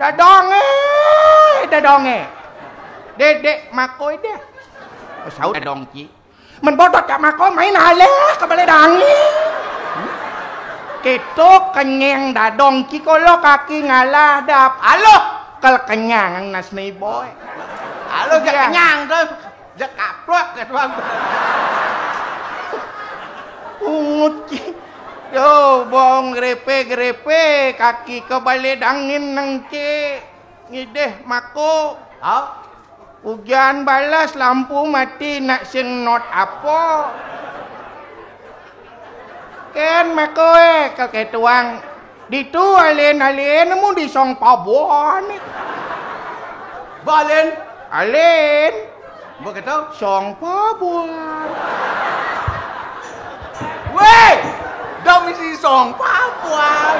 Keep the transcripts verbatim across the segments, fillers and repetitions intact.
Dadongé, dadongé. Dédék makoi deh. Saut dadong ci. Men bodot jak makoi main alé ka balé dangin. Kéto kenyang dadong ci kala kaki ngalah dap. Aluh, kal kenyang nas né boy. Aluh jak kenyang to. Jak kaplok ka tuang. Ungut ci. Yo, bong grépé-grépé kaki ka balé dangin nang ci. Ngidih mako. Ha? Ujan balas lampu mati nak sing not apa? Kén mako éh, ka kétuang. Ditu alin-alin nemu di song pabuan. Balin? Alin. Begitu? Song pabuan. Wéh, dah misi song pabuan.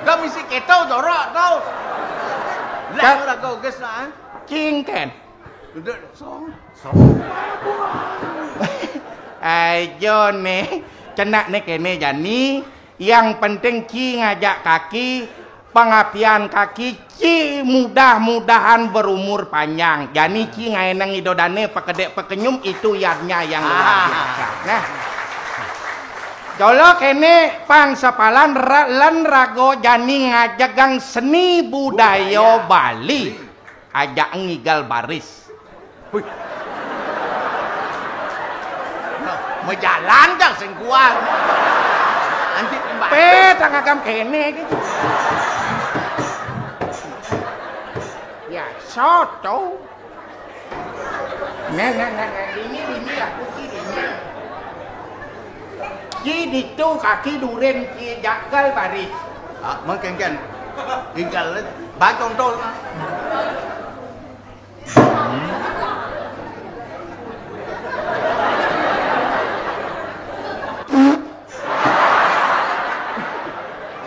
Dah misi kéto jorok tau. Lah, ora kau ges lah. Cingken. Duduk song, song pabuan. Ayo né, cenak né kéné jani. Yang penting ci ngajak kaki, pengapian kaki ci mudah-mudahan berumur panjang. Jani ci ngaénang ido dané pekedék pekenyum itu yadnya yang luar biasa. Nah. Jolo kéné pang sepalan ra-, lan raga jani ngajegang seni budaya Bali. Ajak ngigal baris. Wih. Nah, mejalan cang sing kuat. Nanti tembak. Pét, tang agam kéné gitu. Ya, soto. Nah, nah, nah, nah, ini, ini aku sih ini. Ci ditu kaki durin ci jagal baris. Ah, mengkengken. Igal, ba contoh lah.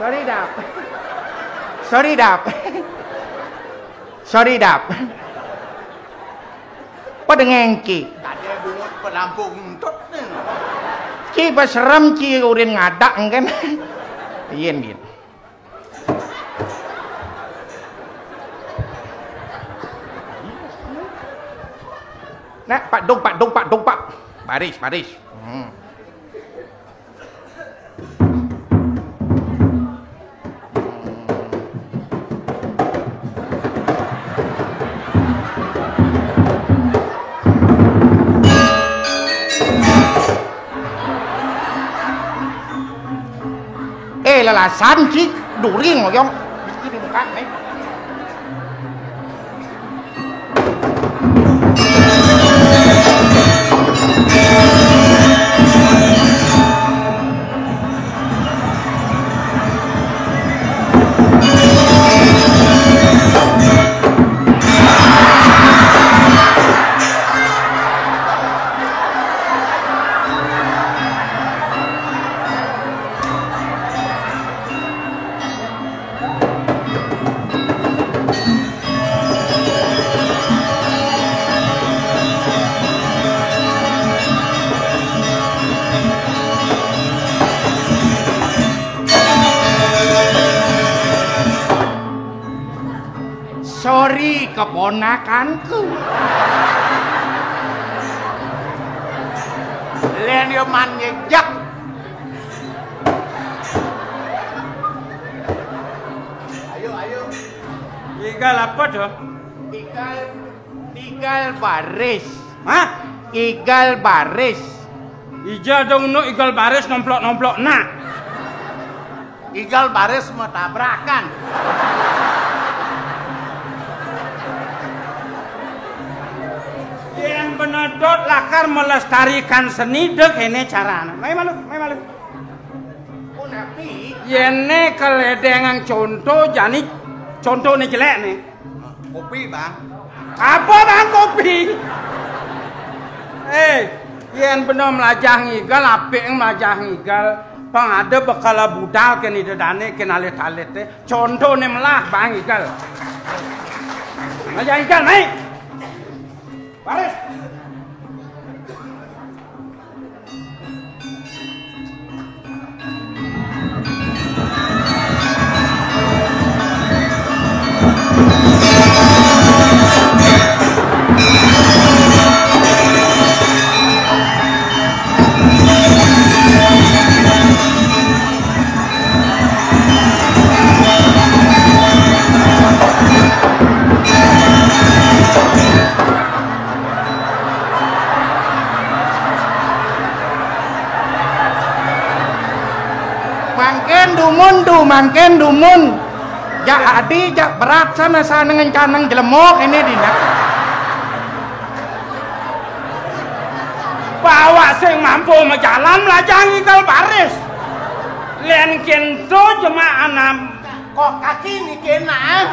Sorry, Dap. Sorry, Dap. Sorry, Dap. Pada ngengki. Tadi bungut penampung entut nih. Ci baserem ci urin ngadak engken. Iyén gitu. Nah, Pak Dong, Pak Dong, Pak Dong, Pak. Baris, baris. Hmm. Eh, lalasan ci duri ngoyong. Iki dibuka, nih. Sorry, keponakanku. Lén yo man nyejak. Ayo, ayo. Igal apa tuh? Igal, igal baris. Hah? Igal baris. Ija dong nu igal baris nomplok-nomplok nak. Igal baris matabrakan. Yén benedot lakar melestarikan seni dek ini carana. Mai malu, mai malu. Yéné keledéngan conto jani contoné jelék né. Kopi, Bang. Apa, Bang, kopi? Eh, yén bener melajah ngigal, apik melajah ngigal. Pang ada bekala budal kén ida dané kén alit-alité. Contoné melah, Bang, ngigal. Melajah ngigal, naik. Baris. Mangkin dumun tu, mangkin dumun. Jak adi, jak berat sana, sana ngencanang jelema kéné dina. Bawa sing mampu majalan, melajang igal baris. Lén kénto jemaah nam. Kok kaki niki enak, eh?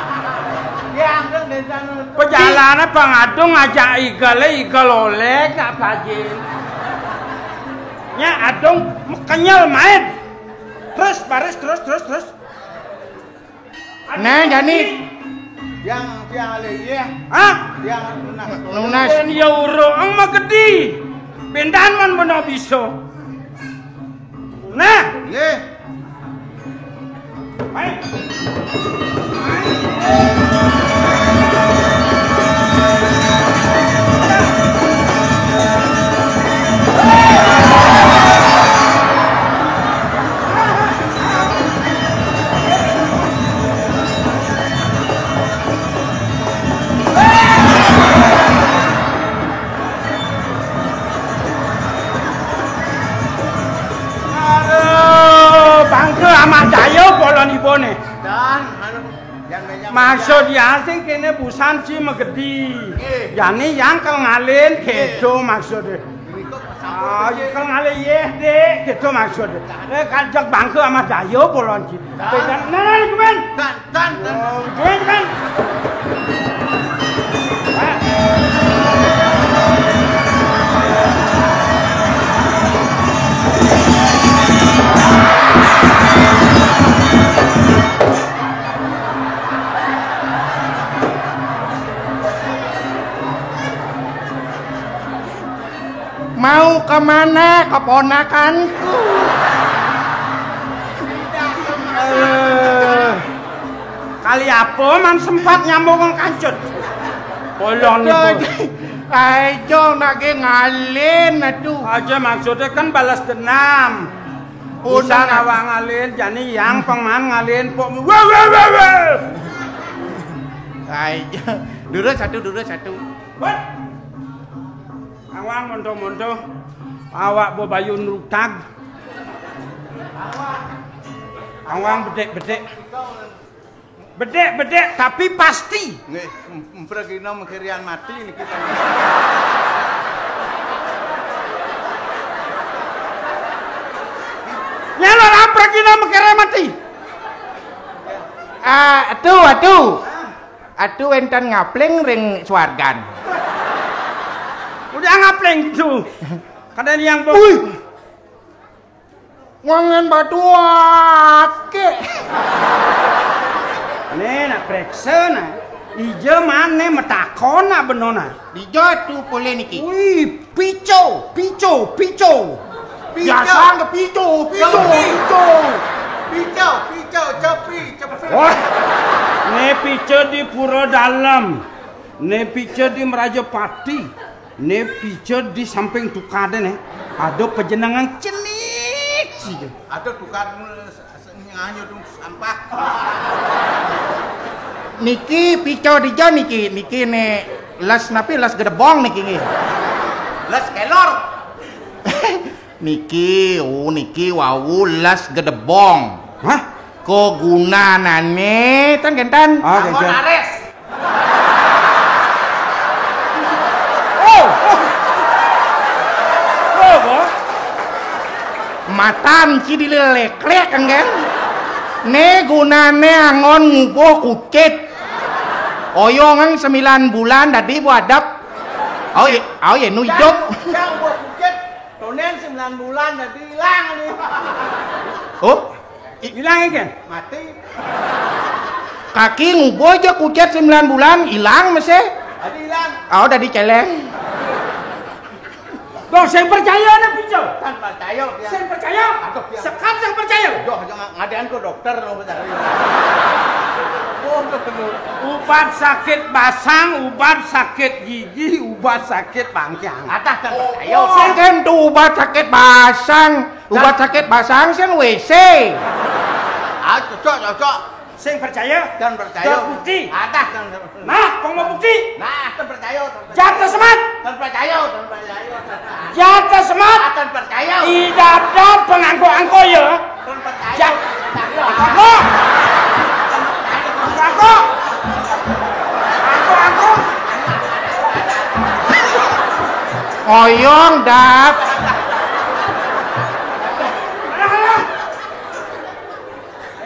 Ya, angkeng desa nu. Pejalané pangadung ngajak igalé, igal oleh, nggak pajin. Nya adung kenyel main. Terus baris, terus, terus, terus. Nah, jani. Yang, yang alih, iya. Hah? Yang nunas. Nunas. Yén ya urueng mah gedé. Pindan man bena bisa. Nah. Nggih. Baik. Aduh, bangké Ahmad Daya polon ibuné. Dan, anu, yang banyak. Maksud ya sing kéné busan ci magedi. Nggih. Jani yang kel ngalin, nggih, kéto maksudé. Ini kok. Ah, sampun, iya, kecil. Kel ngalih yéh, Dik, kéto maksud. Eh, kajak bangké Ahmad Daya polon, Ji. Dah. Béda, nah, nah, kumen. Tan, tan, tan. Oh, kumen, kumen. Mau ke mana keponakanku? Eh, kali apa man sempat nyambung kancut? Polon itu. Ayo, nak ge ngalin, aduh. Aja maksudnya kan balas dendam. Busan awak ngalin, jani yang pengman ngalin, pok. Wah, wah, wah, wah. Ayo, durus satu, durus satu. Wah. Awang monto-monto, awak bebayun rutag. Awang bedek-bedek. Bedek-bedek, tapi pasti. Nggih, em-, empregina mengkirian mati niki. Nyalon empregina mengkirian mati. Ah, aduh, aduh. Atu wénten ngapling ring swargan. Udah ngapling tu. Kada yang bo- Wih. Wangen batu aké. Né, nak preksa, nah. Ija mané matakon, nak, benona. Dija tu polé niki. Wih, pico, pico, pico. Pico. Biasa nggak pico, pico, pico. Pico, pico, cepi, cepi. Wah, né pico di Pura Dalem, né pico di Merajapati, né pico di samping tukadé né. Ada pejenengan cenik sih. Ada tukad nganyo dong sampah. Niki pico dija niki, niki né les napi les gedebong niki nggih. Les kelor. Niki, oh, niki wau les gedebong. Hah? Kagunanané, tan kénten. Ah, anggon kénten. Ares. Oh, oh. Oh, apa? Matan ci dileleklek, anggén. Né gunané anggon ngubuh kucit. Oyongan sembilan bulan dadi buadep. Oh, iya, oh, iya, nu idup. Yang, yang buah kucit. Tonen sembilan bulan dadi ilang nih. Oh, i- ilang kan? Mati. Kaki ngubuh aja kucit sembilan bulan, ilang masih. Dadi ilang. Oh, dadi céléng. Dong, sing percaya nih, Pico. Tan percaya, ya. Sing percaya? Aduh, ya. Sekap sing percaya. Yo, jangan ngadéan ke dokter, no, percaya. Ubat sakit basang, ubat sakit gigi, ubat sakit bangkiang. Adah kan percaya. Sing kan tu ubat sakit basang, ubat sakit basang sing W C. Ah, cocok, cocok. Sing percaya? Dan percaya. Dan bukti. Adah kan. Nah, kong mau bukti? Nah, dan percaya. Jatuh semat. Dan percaya, dan percaya. Jatuh semat. Dan percaya. Idap-dap pengangko-angko ya. Dan percaya. Ja-, angko. Angko. Angko, angko. Oyong, Dap. Alah, alah.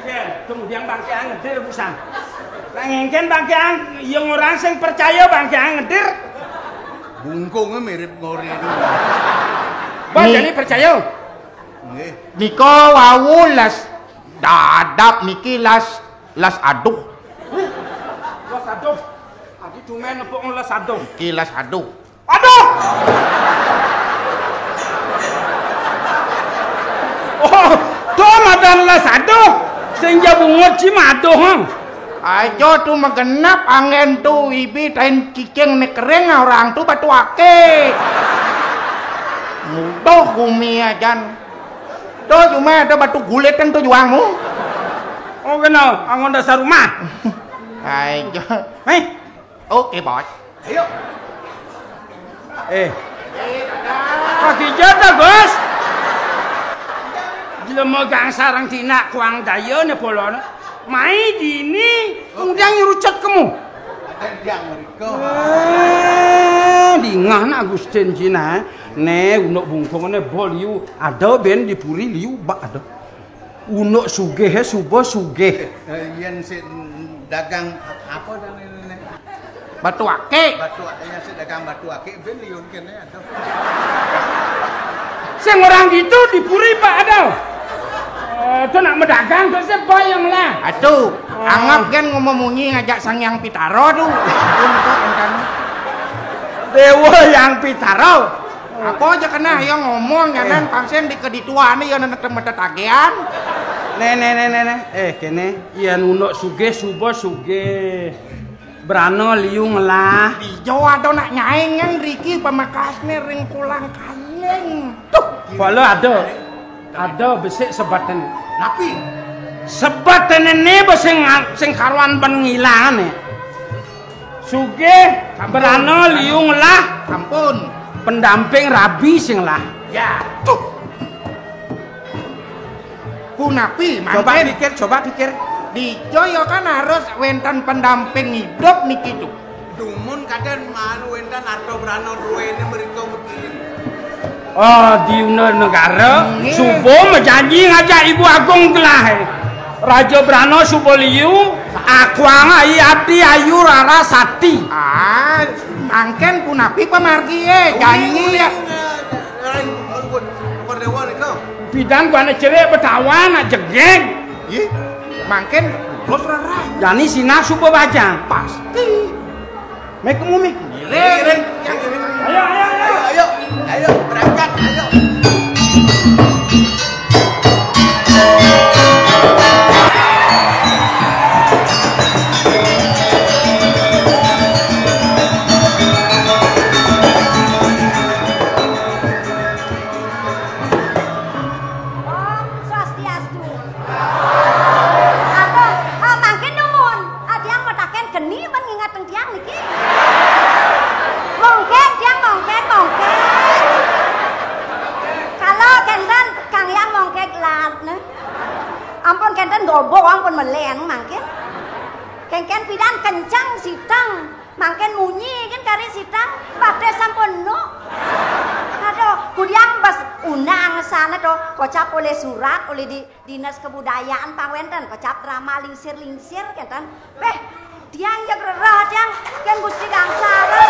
Oke, kemudian bangkiang ngedir busan. Nah, ngengken bangkiang, yang orang sing percaya bangkiang ngedir. Bungkungnya mirip ngori itu. Bah, Ni- jadi percaya? Nggih. Nika wau las dadap niki las, las aduh. Las aduh. Adi cuma nepuk las aduh. Niki las aduh. Aduh! Oh, tuh madan las aduh. Sing ja bungut ci maduh, hang. Aja tu magenap anggen tu ibi tain cicing ne kering orang tu batu ake. Mudoh gumi ajan. Tu cuma ada batu gulitan tu juangmu. Oh, kena, anggon dasar rumah. Aja. Hei. Oke, Bos. Ayo. Eh. Pagi jata, Bos. Jelema gang sarang tinak kuang daya ne polon. Mai dini undang nyurucut kemu. Ada yang mereka. Eh, dingah nak Agustin Cina. Ne, unuk bungkung ne bol liu. Ada ben di puri liu bak ada. Unuk sugih, eh, suba sugih. Eh, yen sik dagang apa dan ini? Batu akik. Batu akik, yen sik dagang batu akik, ben liun kene ada. Sing orang gitu di puri, Pak, ada. Eh, tu nak medagang tu sih, Pak, yang lah. Atuh, anggap kan ngomong munyi ngajak Sang Yang Pitaro tu. Dewa Yang Pitaro. Apa aja kena yang ngomong, ya, nan pangsen di kedituan, ya, nan tempat tagihan. Nih, nih, nih, nih, nih. Eh, kene, iya nunuk sugih, suba sugih. Brana liu ngelah. Dijo ada nak nyaing yang riki pamekasne ring Kulang Kaling. Tuh, pala ada. Ada besik sebatan. Napi? Sebatan ini besing, sing karuan ben ngilangane. Sugih, brana liu ngelah. Ampun. Pendamping rabi sing lah. Ya. Tuh. Punapi, coba mangkin pikir, coba pikir. Di Joyo kan harus wenten pendamping hidup niki tuh. Dumun kadén malu wenten arta brana duwene mrika mriki. Oh, di Una Negara, nggih. Suba majanji ngajak Ibu Agung gelah. Raja Brana suba liu, akuang ai ati ayu rara sati. Ah, mangken punapi pamargi, eh, janji ya. Lain pun, pun, pun dewa nika. Pidan gua anak cerik betawa anak jegeg. Ih, mangken bos rara. Jani sinah suba bajang. Pasti. Mik mumik. Ngiring. Ayo, ayo, ayo. Ayo, ayo. Ayo, berangkat, ayo. Om Swastiastu. Aduh, ah, mangkin dumun. Ah, tiang mataken keni ban ngingatang tiang niki. Mongkek tiang, mongkek, mongkek. Kalau kenten, Kang Yang mongkek lat, nah. Ampun kenten gobo, ampun melen mangkin. Kengken pidan kenceng siteng. Mangkin munyi kan kari siteng, pate sampun nu. Aduh, kudiang bes unang sana to, kocap oleh surat, oleh di Dinas Kebudayaan pang wenten, kocap drama lingsir-lingsir kenten. Beh, tiang jeg rereh tiang, kan Gusti Gangsara.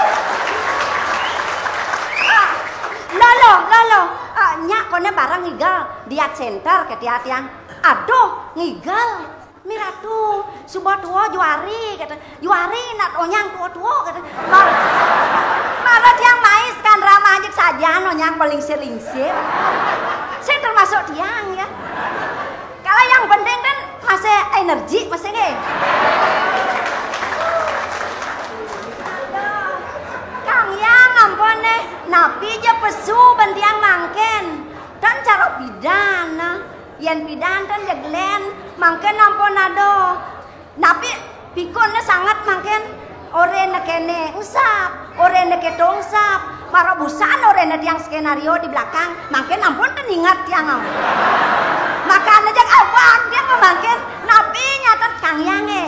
Ah, lolo, lolo. Ah, nyak kone bareng ngigel, diat center ke tiang. Aduh, ngigel. Miratu, suba tua juari, kata. Juari nak onyang tua-tua, kata. Mar-, mara tiang mais kan ramah aja saja, onyang palingsir-lingsir. Saya termasuk tiang, ya. Kalau yang penting kan masih energi, masih nggih. Napi ja pesu ban tiang mangkin? Tan cara pidan, nah. Yén pidan tan jeglen, mangkin ampun ada. Napi pikunné sanget mangkin? Oréhné kéné engsap, oréhné kéto engsap. Mara busan oréhné tiang skenario di belakang, mangkin ampun tan inget tiang. Makané jeg abang tiang mangkin, napi nyatet Kang Hyang é.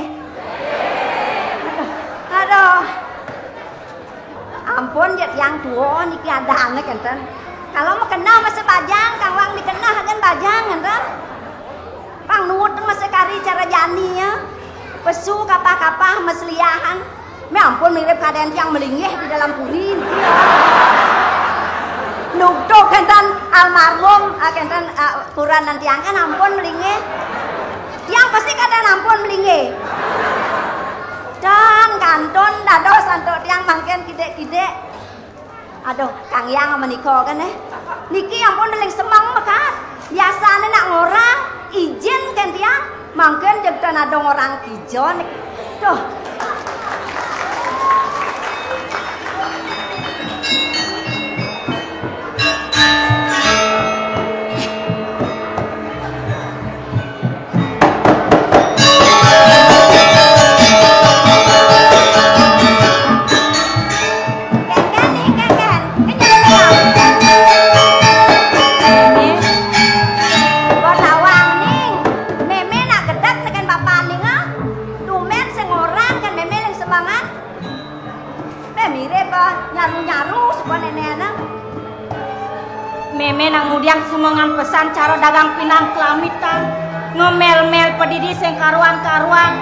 Aduh. Ampun, jeg tiang tua niki adané kénten. Kalau makeneh masih bajang, kang wang dikeneh gén bajang kénten. Pang nuut masih kari cara jani ya. Pesu kapah-kapah masliahan. Mé ampun mirip kadén tiang melinggih di dalam puri niki. Nugtuk kénten almarhum, ah, kénten, ah, puranan tiang kan ampun melinggih. Tiang pasti kadén ampun melinggih. Dan kantun dados antuk tiang mangkin kidik-kidik. Aduh, Kang Hyang menika kan, eh. Niki ampun deling semeng mekat. Biasane nak ngorang, ijin kan tiang. Mangkin jeg tan ada ngorang kija niki. Duh. Kénkén nih, kénkén. Kénkén nih, Bang. Nih. Buat awang nih. Mémé nak gedeg tekén bapa ning, ah. Tumben sing orang kan mémé ning semangan. Mé mirip, ah, nyaru-nyaru suba nénénan. Mémé nang ngudiang semengan pesan cara dagang pinang kelamitan, ngemel-mel padidi sing karuan-karuan.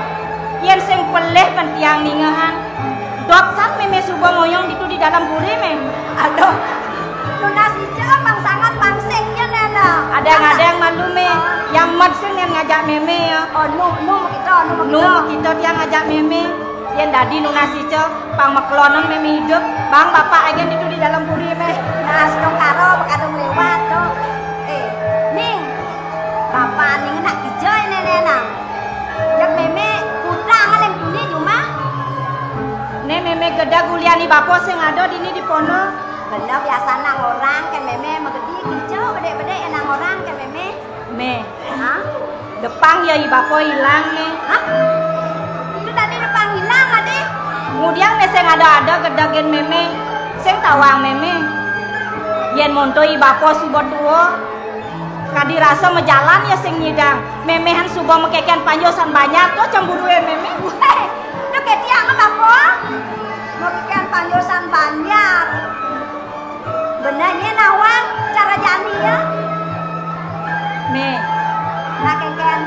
Yén sing pelih ban tiang ningehan. Dot san mémé suba ngoyong ditu di dalam puri, Mé. Aduh. Nunas ica pang sanget pang sing ya, Néna. Adéng-adéng malu, Mé. Ah. Yang med sing yén ngajak mémé ya. Oh, nu, nu makita, nu makita. Nu makita tiang ngajak mémé. Yén dadi nunas ica, pang makelonan mémé idup, bang bapak agén ditu di dalam puri, Mé. Nah, astungkara bakadung liwat to. Eh, Ning, bapa Ning nak kija nénénan. Jak mémé kutang aling tuni jumah. Né mémé gedeg ulian i bapa sing ada dini di pondok. Bener biasa nang orang kan mémé magedi kija bedek-bedek nang orang kan mémé. Mé. Hah? Depang ya i bapa ilang, Mé. Hah? Itu tadi depang ilang, Adi. Ngudiang né sing ada-ada gedegin mémé. Sing tawang mémé. Yén monto i bapa suba tua, kadi rasa majalan ya sing nyidang. Méméhan suba makékéan panjosan banjar to cemburué mémé. Wéh, to ketiang bapa. Makékéan panjosan banjar. Bener nyén nawang cara jani ya. Mé. Nah, kénkén.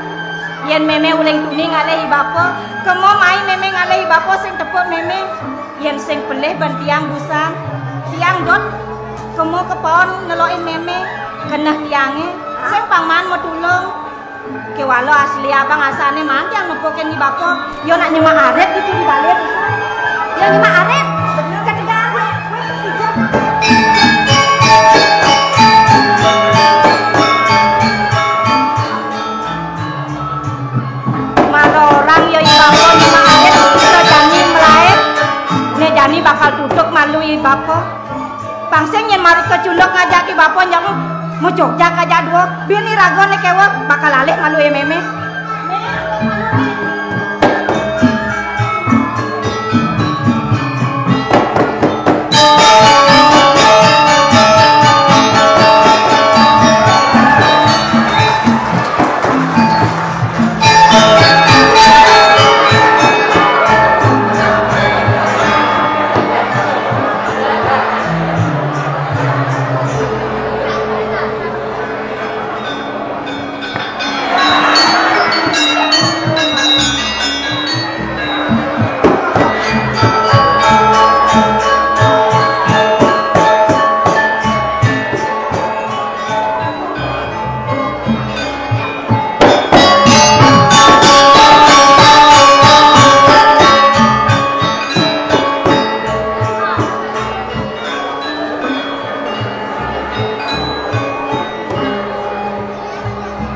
Yén mémé uling tuni ngalih i bapa, kema mai mémé ngalih i bapa sing tepuk mémé. Yén sing pelih ban tiang busan, tiang dot kema kepaon nelokin mémé, keneh tiangé, sing pang maan matulung. Kéwala asli abang asané maan tiang nepukin i bapa. Yo nak nyemak arit ditu di balé. Yo nyemak arit. Bener ketegal. Mara orang yo i bapa nyemak arit, bisa jani melair. Né jani bakal tutup malu i bapa. Pang sing yén marut kecunduk ngajak i bapa njak mucuk jak ajak dua, bini ragané kéweh bakal alih malu i mémé.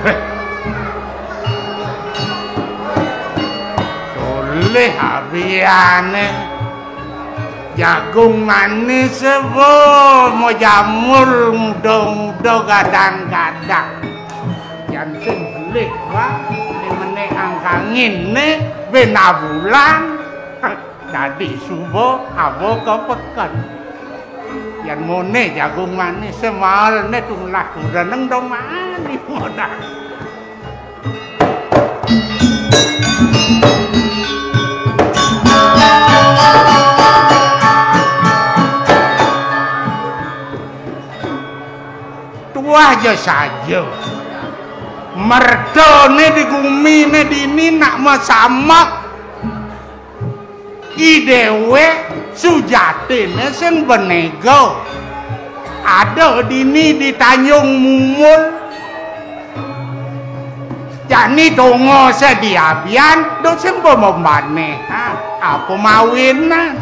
Héh. Tolih abiané. Jagung manis, bo, mau jamur, nguda-nguda, gadang-gadang. Yan sing beli, wah, ini menek angkangin, ne, bena bulan. Dadi suba, aba ka peken. Yan mone jagung manis, semal, ne, tunglah, kuda neng dong mani, modal. Tuah ja saja. Mertane di gumine dini nak masamak. I dewek sujatine sing benega. Ada dini di Tanjung Mumul. Jani donga sediabian, do sing pemembane. Ha, apa mawinan?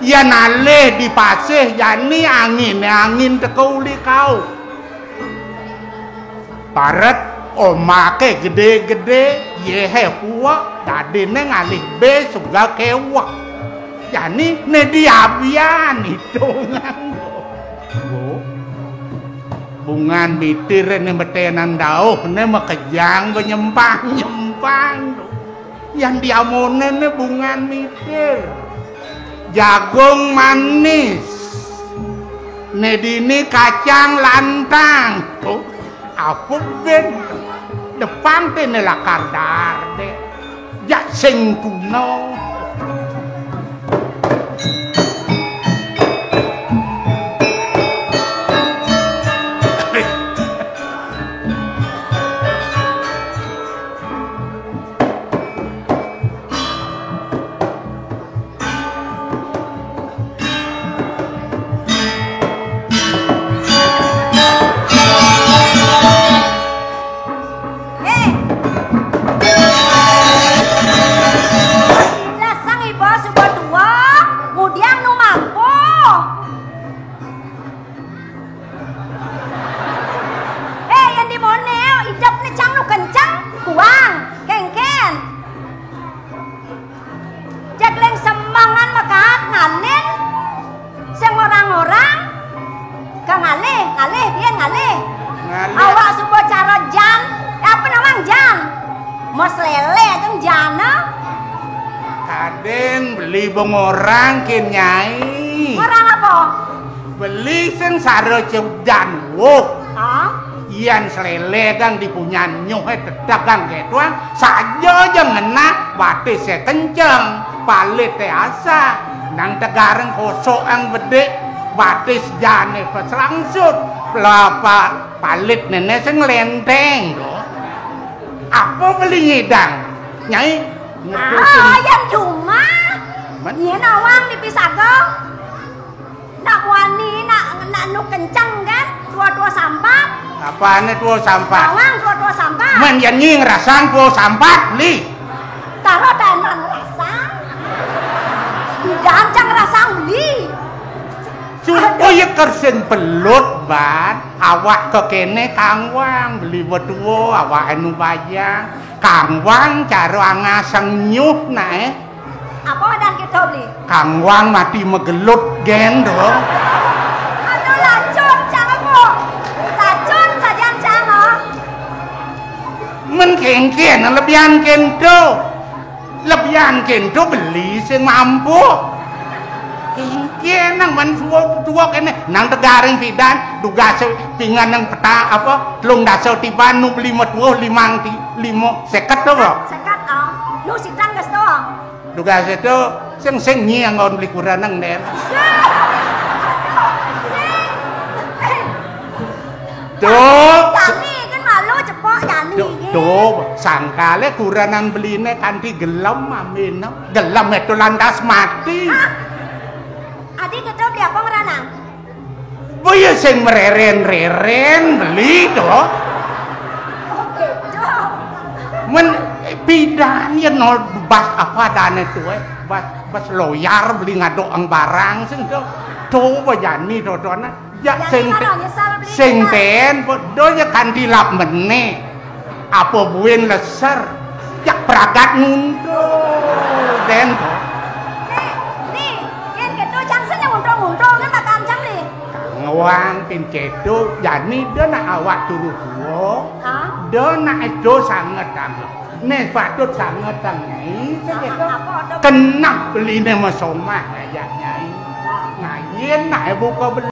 Yan alih di pasih, jani angine angin teka uli kau. Paret omake gede-gede, yehe puwek, dadine ngalih be suga kewek. Jani ne diabian itungan. Bu, bungan mitir ne metenan dauh ne makejang banyempang-nyempang. Yan diamone ne bungan mitir. Jagung manis. Ne dini kacang lantang. Oh, apa ben? Depan te ne lakar darde. Jak sing tuna. Eh. Lah sang iba suba tua, ngudiang nu mampu. Eh, yan di mone, idep ne cang nu kenceng, kuang, kengken. Jagling sembangan makaat ngalin. Sing orang-orang ka ngalih, ngalih, biyen ngalih. Ngalih. Awak suba cara jan. Eh, apa namang jan? Mos lele aja jana. Kadin beli bengorang kin nyai. Orang apa? Beli sing sara cebdan wuh. Ah? Yan selele dang dipunyan nyuh, eh, tedagang ketuang, saja aja ngena batis, eh, kenceng, palit, eh, asa. Nang tegareng kosok ang bedik, batis jane peselangsut, pelapa palit nene sing lenteng, loh. Apa beli nyidang? Nyai, ngetusin. Ah, yan cuma. Men? Iya nawang di pisaga. Nak wani, nak, nak nu kenceng kan? Tua-tua sampat. Apane tua sampat? Bawang tua-tua sampat. Men yen nyi ngrasang tua sampat, Li. Taro tenan ngrasang. Jangan cang ngrasang, Li. Supo ya kersen belut, Ban. Awak kekene kangwang, beli wetua, awak anu bajang. Kangwang cara angasang nyuh nae. Apa dan kita beli? Kangwang mati megelut gen to. Aduh, lacur cang apa? Lacur sajan cang, oh. Men kengken, lebihan kento. Lebihan kento beli sing mampu. Kengken nang men suwa tuwa kene, nang tegaring pidan, dugase pingan nang peta apa, telung dasa tiban nu beli metuh limang ti-, lima, seket to, Bro? Seket, oh. Nu sidang ges to. Dugas itu sing, sing nyi anggon beli kuraneng, Den. Tuh. Kami kan malu cepok jani. Tuh, tuh, sangkale kuraneng beline kanthi gelem amine. Gelem itu lantas mati. Hah? Adi tutup dia apa ngeranang? Boya sing mereren-reren beli to. Men pidan yen no bas apa dane tuwe, bas, bas loyar beli ngadok ang barang sing to. To bajani to to na. Ya sing, sing ten, do ya kan dilap mene. Apa buin leser? Jak pragat nundul, Den. Nih, nih, yen gitu cang Wong ping cédo, jani da nak awak turu tuwa. Hah? Da nak édo sanget anggo. Nih patut sanget anggo. Nyai, sing Sanget édo. Apa ada? Kenap beliné mesomah ngajak Nyai. Nah, yén nak buka beli.